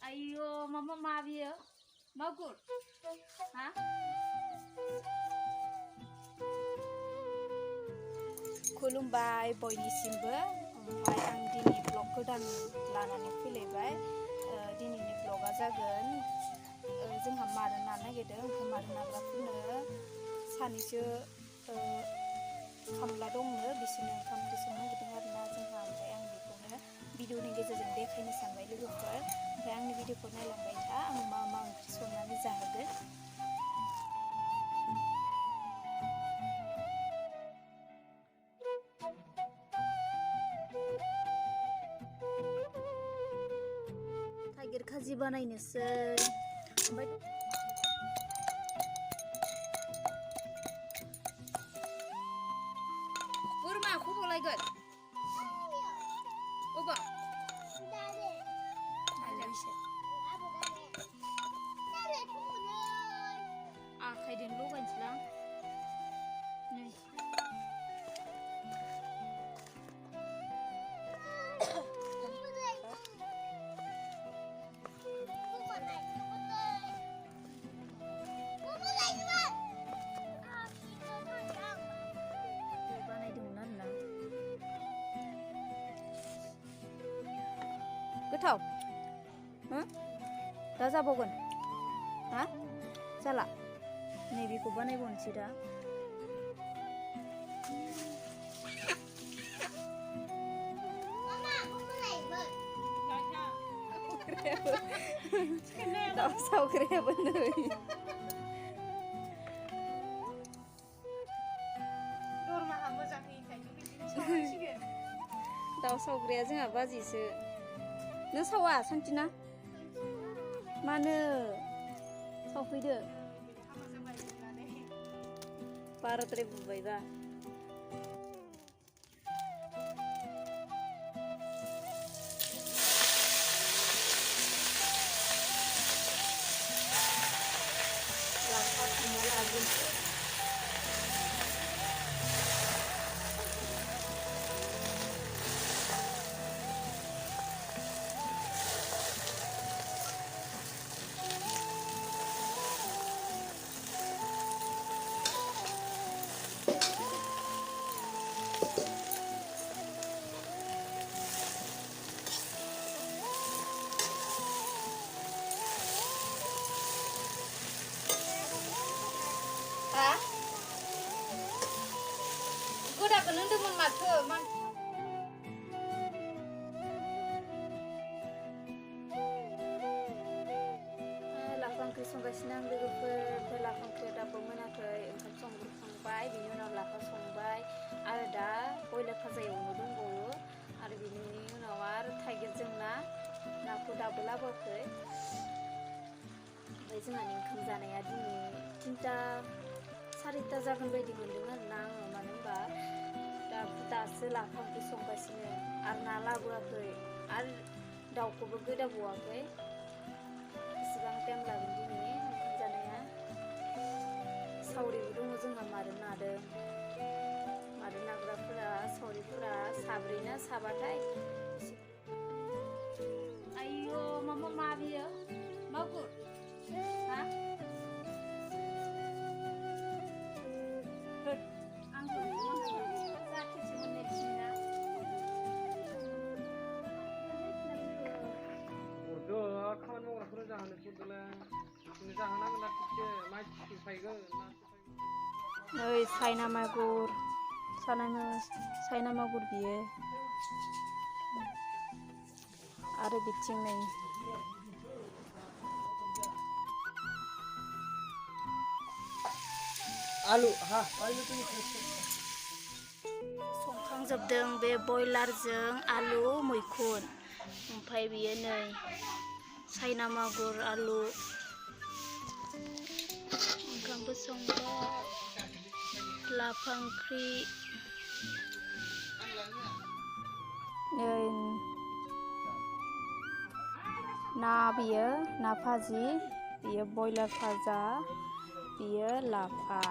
Ayo, mama mabiyo. Magur. Ha? खुलुमबाय बयनिसिमबो ओमफ्राय आं दिनै ब्लग गोदान लानानै फैलायबाय दिनैनि ब्लगा जागोन जोंहा मार नानो नागिरदों ओमफ्राय मार नाग्राफोरनो सानैसो खामला दंनो बिसोरनो ओंखाम ओंख्रि संनो नागिरदों आरोना जोंहा ओमफ्राय आं बेखौनो भिडिअनि गेजेरजों देखायनो सानबाय लोगोफोर ओमफ्राय आंनि भिडिअखौ नायलांबाय था आं मा मा ओंख्रि संनानै जाहोगोन थाइगिर खाजि बानायनोसै ओमफ्राय बोरमाखौ बलायगोन अबा आखाइजों लगायनोसैलां नै गोथाव दा जाबावगोन हा जाला नैबेखौ बानायबावनोसै दा दाउ सावग्रायाबो नै दाउ सावग्राया जोंहा बाजिसो नों सावा सान्थिना मानो सावफैदो बाराद्राय बुबायबा गोदाखौ होनदोंमोन माथो लाफा ओंख्रि संगासिनो आं लोगोफोर ओमफ्राय लाफा ओंख्रिया दाबो मोनाखै ओंखाम संग्रोखांबाय बिनि उनाव लाफा संबाय आरो दा बयलार भाजा एवनो दंबावो आरो बिनि उनाव आरो थाइगिरजों नाखौ दाबो लाबोआखै ओमफ्राय जोंहानि ओंखाम जानाया दिनै 3टा 4टा जागोन बायदि मोन्दों आरोना आङो मानो होनबा दासो लाफा ओंख्रि संगासिनो आरो ना लाबोआखै आरो दाउखौबो गोदाबावाखै बेसेबां टाइम लागोन दिनै ओंखाम जानाया सावरिबो दङ जोंहा मारो नादों मारो नाग्राफोरा सावरिफोरा साब्रैना साबाथाय आयो मामा मा बियो मागुर हा नै साइना मागुर बियो आरो बिथिं नै आलु संखांजोबदों बे बयलारजों आलु मैखुन ओमफ्राय बियो नै साइना मागुर आलु ओंखामबो संबाय लाफा ओंख्रि नै ना बियो ना भाजि बियो बयलार भाजा बियो लाफा